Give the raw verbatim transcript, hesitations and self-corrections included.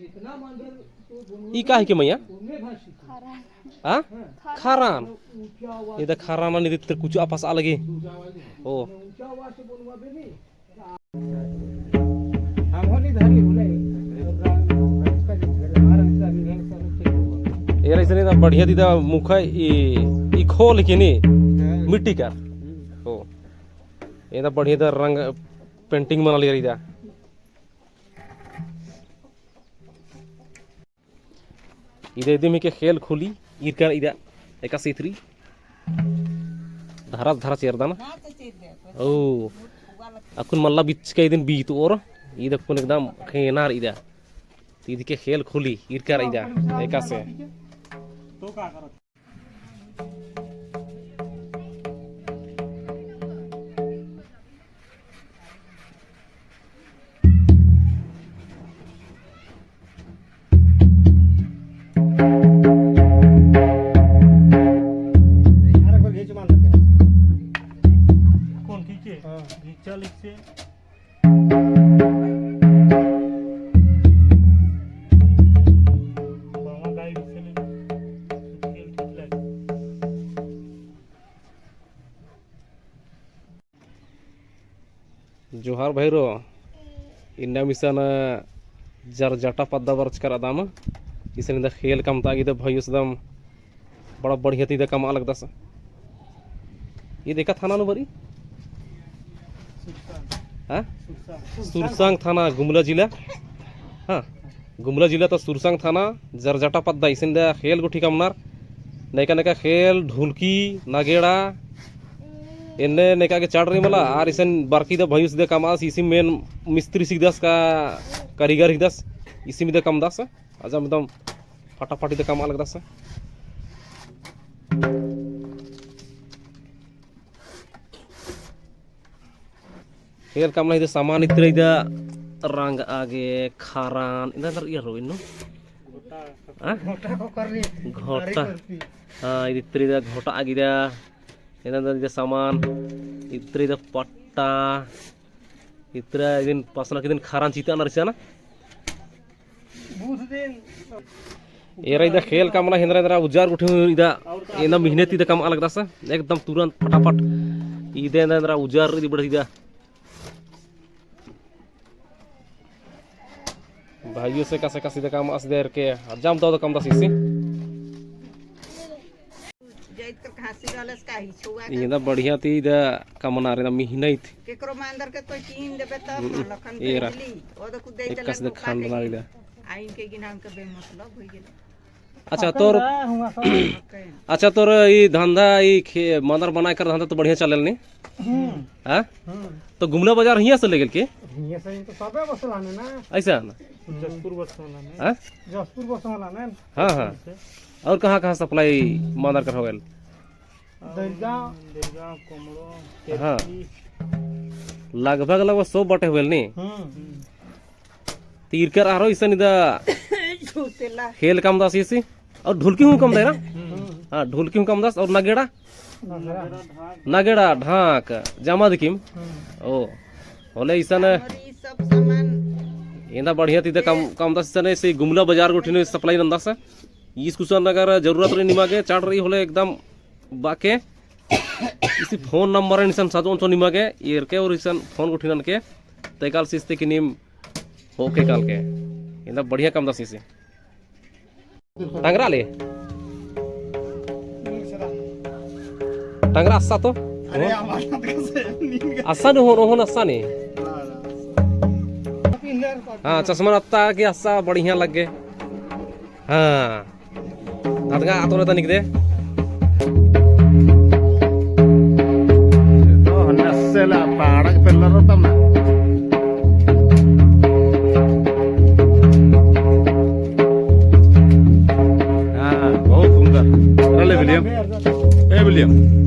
ई का हिके मइया? हाँ? खरान। इदा खरान ननी इत्तर कुछ आपस अलगे। ओ। एरा इसन इदा बढ़िया ती इदा मुखा ई, ई खोल के नी मिट्टी का। ओ। इदा बढ़िया ती रंग painting मना लिया इदा। इदा इदिम हिके खेल खुली, ईरकर इदा एकासे इतरी। धरस धरस एरदन। ओ, अक्कुन मल्ला बिचका इदिन बीतोर, इदा अक्कुन एकदम खेनार इदा। तो इदी के खेल खुली, ईरकर इदा एकासे। अरे कोई घीच मान सकते हैं। कौन खींचे? हाँ। घीचा लिख से। बाबा गाय घीचे ले। जोहार भइरो, इन्ना मिसन जरजटा पद्दा बरचकर अदम, इसन इदा खेल कमता गे इदा भइयोस दम बड़ा बढ़िया ती इदा कमआ लगदस। इद एका थाना नू बरी? हाँ? सुरसांग थाना, गुमला जिला। हाँ। गुमला जिला ता सुरसांग थाना, जरजटा पद्दा इसन इदा खेल गुट्ठी कमनर। नेका नेका खेल, ढुलकी, नगेड़ा, एन्ने नेका गे चाड़ रई मला, आर इसन बरकी दा भइयोस इदा कमअस, इसिम मेन मिस्त्री हिकदस का कारीगर हिकदस, इसिम इदा कमदस, अजम एकदम फटाफट इदा कमआ लगदस। खेल कमना इदा सामान इतरा इदा रंग आगे खरान इदा तर इया रो इन्नु। हाँ? घोटा। हाँ, इतरा इदा घोटा आगे इदा। इदा इदा सामान इतरा इदा पट्टा इतरा इदिन पसना किदिन खरान चिता ना रिसा ना। एरा इदा खेल कमना हेन्दरा एन्दरा उजार गुट्ठी इदा एन्दा मेहनत इदा कमआ लगदस एकदम तुरंत फटाफट। इदा एन्दा एन्दरा उजार इदी बढ़ इदा। भइयोस एकासे एकासे इदा कमअस इदा एरके अजम दव कमदस इसी। जाइत कर घासी रहलस का ही छुआ का। इदा बढ़िया ती इदा कमना रे, इदा मेहनत। केकरो मांदर के कोई चीन देबे तब हम्म, लखन एरा। बिजली, ओ दे कुछ दे एकासे देलक इदा खान काटे लगा के। इदा। आइन के गिनान के बेमतलब होई गेले। अच्छा, तोर, हुआ सब। अच्छा, तोर ई धंधा, ई खे-, मांदर बनाए कर धंधा तो बढ़िया चलेल नी? हम्म। हाँ? हम्म। तो गुमला बाजार हियाँ से ले गेल के? हियाँ से तो सबे बसला ने ना। ऐसा ना? जसपुर बसला ने। हाँ? जसपुर बसला ने। हाँ, हाँ। और कहाँ, कहाँ supply मांदर कर होवेल? दरिया। दरिया, कोमड़ो, हाँ। केतकी। लगभग, लगभग सौ बटे होवेल नी? हम्म। तीरकर आरो इसन इदा झूठेला। खेल कमदस इसी। और ढुलकी हूँ कमदस ना? हम्म। हाँ, ढुलकी हूँ कमदस और नगेड़ा? नगेड़ा। नगेड़ा, ढाक, जमा दिकिम। हम्म। ओ, होले इसन। और ई सब सामान। एन्दा बढ़िया ती इदा कम, कमदस इसन, इसी गुमला बाजार गुट्ठी नू supply नंदस। ईस कुसन अगर जरूरत रई निमा गे, चाड़ रई होले एकदम बाके। इसी phone number इसन साजोन चो निमा गे, एरके और इसन phone गुट्ठी ननके, तैकाल सिस्ते कि नीम होके काल के। एन्दा बढ़िया कमदस इसी। टंगरा ले। टंगरा अस्सा तो? अरे, हमारा तो कैसे नहीं गया? अस्सा नू होन, होन अस्सा नी। हाँ, चश्मा नत्ता कि अस्सा बढ़िया लगे। हाँ। अदगा आतो रहता निकदे। तो हन्ने अस्से ला पाड़क पेल्लर रहता ना। हाँ, बहुत सुंदर। अरे ले विलियम। ए विलियम।